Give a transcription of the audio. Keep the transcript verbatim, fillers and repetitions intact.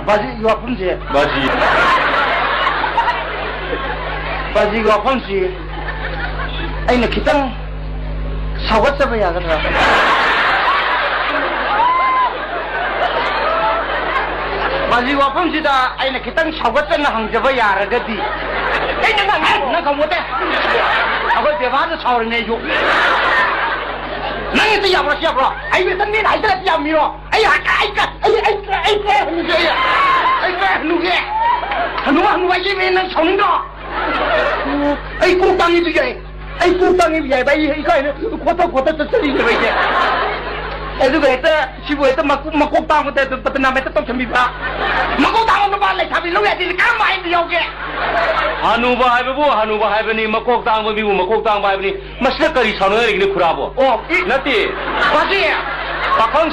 ꯕꯥꯖꯤꯒꯤ ꯋꯥꯐꯝꯁꯦ, ꯕꯥꯖꯤ꯫ ꯕꯥꯖꯤꯒꯤ ꯋꯥꯐꯝꯁꯤ ꯑꯩꯅ ꯈꯤꯇꯪ ꯁꯥꯎꯒꯠꯆꯕ ꯌꯥꯒꯗ꯭ꯔꯥ? ꯕꯥꯖꯤꯒꯤ ꯋꯥꯐꯝꯁꯤꯗ ꯑꯩꯅ ꯈꯤꯇꯪ ꯁꯥꯎꯒꯠꯇꯅ ꯍꯪꯖꯕ ꯌꯥꯔꯒꯗꯤ꯫ ꯀꯩꯅꯣ ꯅꯪ ꯍꯥꯏ-, ꯅꯪ ꯈꯪꯄꯣꯠꯇꯦ꯫ ꯑꯩꯈꯣꯏ ꯕꯦꯕꯥꯗ ꯁꯥꯎꯔꯤꯅꯦ ꯑꯩꯁꯨ꯫ ꯅꯪ ꯍꯦꯛꯇ ꯌꯥꯕ꯭ꯔꯣ, ꯁꯤ ꯌꯥꯕ꯭ꯔꯣ? ꯑꯩ ꯃꯤꯇꯟ ꯃꯤꯅ ꯍꯥꯏꯖꯔꯗꯤ ꯌꯥꯝ ꯃꯤꯔꯣ? ꯑꯩ ꯍꯥꯏ-, ꯑꯩ ꯀ-, ꯑꯩ, ꯑꯩ, ꯑꯩ ꯀ-, ꯍꯅꯨꯒꯦ, ꯑꯩ꯫ ꯑꯩ ꯀ-, ꯍꯅꯨꯒꯦ꯫ ꯍꯅꯨ, ꯍꯅꯨ ꯍꯥꯏꯁꯦ ꯃꯤ ꯅꯪ ꯁꯥꯎꯅꯤꯡꯗ꯭ꯔꯣ? ꯑꯩ ꯀꯣꯛ ꯇꯥꯡꯉꯤꯗꯨ ꯌꯥꯏ꯫ ꯑꯩ ꯀꯣꯛ ꯇꯥꯡꯉꯤꯕ ꯌꯥꯏꯕ꯫ ꯑꯩ, ꯑꯩ ꯀꯥꯏꯅ ꯈꯣꯠꯇ ꯈꯣꯠꯇ ꯆꯠꯆꯔꯤꯅꯦꯕ ꯑꯩꯁꯦ꯫ ꯑꯗꯨꯒ ꯍꯦꯛꯇ ꯁꯤꯕꯨ ꯍꯦꯛꯇ ꯃꯀꯣꯛ, ꯃꯀꯣꯛ ꯇꯥꯡꯕꯗ ꯑꯗꯨꯝ ꯕꯗꯅꯥꯝ ꯍꯦꯛꯇ ꯇꯧꯁꯟꯕꯤꯕ꯫ ꯃꯀꯣꯛ ꯇꯥꯡꯕ ꯅꯨꯄꯥ ꯂꯩꯁꯥꯕꯤ ꯂꯧ ꯌꯥꯗꯦ ꯀꯔꯝꯕ ꯑꯍꯩꯕ ꯌꯥꯎꯒꯦ? ꯍꯅꯨꯕ ꯍꯥꯏꯕꯕꯨ ꯍꯅꯨꯕ ꯍꯥꯏꯕꯅꯤ, ꯃꯀꯣꯛ ꯇꯥꯡꯕ ꯃꯤꯕꯨ ꯃꯀꯣꯛ ꯇꯥꯡꯕ ꯍꯥꯏꯕꯅꯤ꯫ ꯃꯁꯤꯗ ꯀꯔꯤ ꯁꯥꯎꯅꯤꯡꯉꯥꯏ ꯂꯩꯒꯅꯤ ꯈꯨꯔꯥꯕꯣ? ꯑꯣ, ꯏ-, ꯅꯠꯇꯦ꯫ ꯃꯁꯤ ꯄꯥꯈꯪ